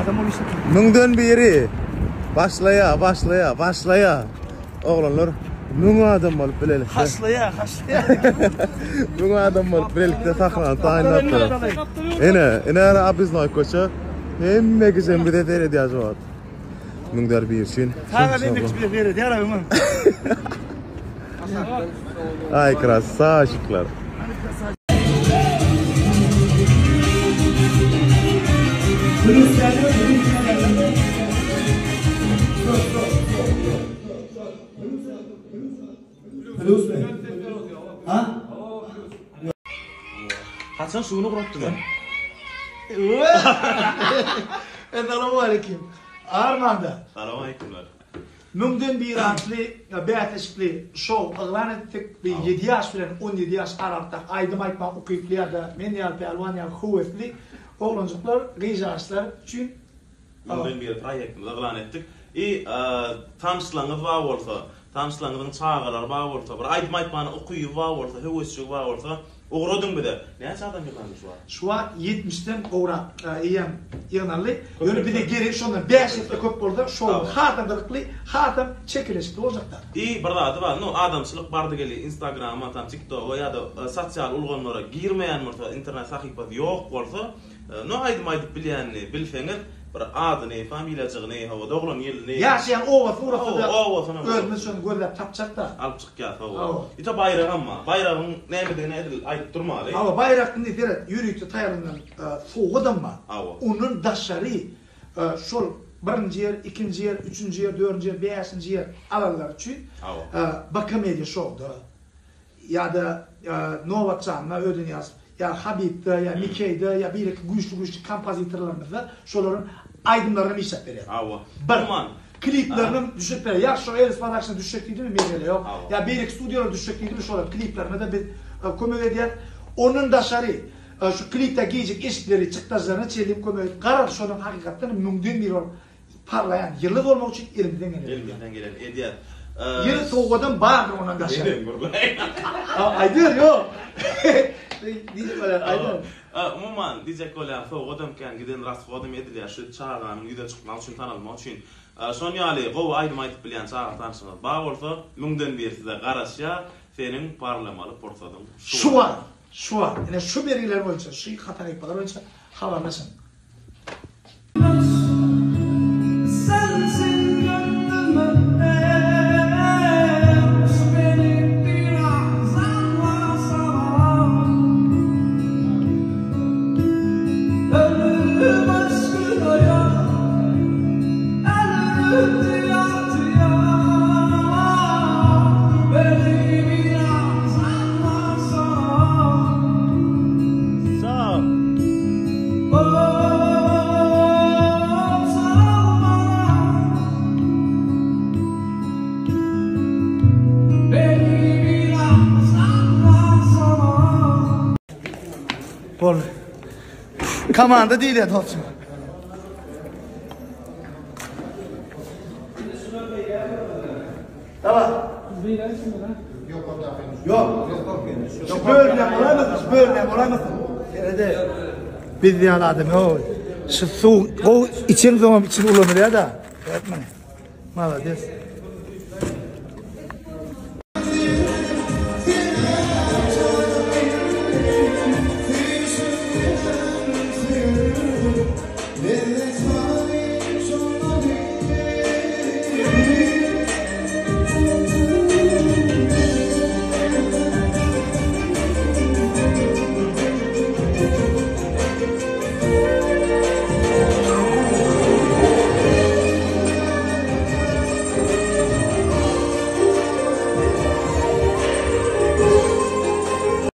adam bolup işlesin. Müňden biri. Başlaýa, başlaýa, başlaýa. Oglanlar 1000 adam bolup bilelikde. Haşlaýa, haşlaýa. 1000 adam bolup bilelikde sahnany taýynlapdylar. Ene, ene Abiznoý köçe. Hemme kişi bize seredýär şu wagt. Müňden biri üçin. Saga demek bize seredýär öňe. Ay krasavçikler. Plus mi? Ha? Haçan şuny guratdylar? Essalamu aleyküm. Armanda. Salam aleykümler. Müňden biri atly bäsleşikli şou yglan etdik. Bir ýedi ýaş bilen 17 ýaş aralykdaky aýdym aýtmaga ukyply ýa-da men ýaly pälwan ýaly höwesli oglanjyklar, gyzjagaşlar üçin Müňden biri proýektimizi yglan etdik. I tanyşlaryňyz bar bolsa, tanyşlaryňyzyň çagalary bar bolsa, bir aýdym aýtmana ukyby bar bolsa, höwesjigi bar bolsa, ugradyň bize. Näçe adam ýygnandy şu wagt? Şu wagt ýetmişden gowrak eýýäm ýygnaldy. Ýöne bize geregi şondan bäş esse köp bolsa, şou hasam gyzykly, hasam çekeleşikli boljakda. I bir zady bar, nu adamçylyk bardy-geldi Instagrama, tam TikToga ýa-da sosial ulgamlara girmeýän bolsa, internet sahypasy ýok bolsa, No aýdym aýdyp bilýänini bilseňiz bir adyny, familiýajygyny, hawa doglan ýylyny. Ýaşaýan obasyny ugrasa-da Hawa, obasyny özümiz şony gözläp tapjak-da. Alyp çykýas hawa. Hawa. Ito baýragam bar. Baýragyň nämedigini edil aýdyp durmaly. Hawa, baýrak indi seret, ýörite taýýarlanan sowgadam bar. Hawa. Ondan daşary şol birinji ýer, ikinji ýer, üçünji ýer, dördünji ýer, bäşinji ýer alanlar üçin Hawa. Bakamedia şowda Ýa-da Nobatjanda, Ödenýaz, ýa Habibde, ýa Mikeýde, ýa beýleki güýçli-güýçli kompozitorlarymyzda şolaryň aýdymlaryny hem işläp berýär. Hawa. Bir. Umuman. Kliplerini hem düşürip berýär. Ýa şo Ellis Production düşjek diýdimi, mesele ýok. Hawa. Ýa beýleki studiýalara düşjek diýdimi, şolar kliplerine-de biz kömek edýäris. Ondan daşary, şu klipde geýjek eşikleri, çykdajylaryna çenli kömek edip, garaz, şonuň hakykatdan hem müňden biri bolup Parlaýan ýyldyz bolmak üçin elimizden geleni edýäs. Elimizden geleni edýäs. Ýene sowgadam bardyr ondan daşary. Neneň gürläýin. Aýdyber ýok. Diýjek bolýan aýdyber. Umuman diýjek bolýan sowgadam kän giden rashodam edilýär şu çaganyň ýüze çykmagy üçin tanalmagy üçin. Şon ýaly gowy aýdym aýdyp bilýän çaga tanşyňyz bar bolsa müňden biri size garaşýar seniň parlamaly pursadyň şu Şu wagt şu wagt ine şu belgiler boýunça şu sahypalar boýunça habarlaşyň. Boldy. Komanda diýilýär dostum. Tamam. Ýok. Şu bölümden bolaýmasyn, şu bölümden bolaýmasyn. Serede. Biz ýaly adam ýok. Şu suw gowy içen soňam için ulanylýar da. Etme. Malades.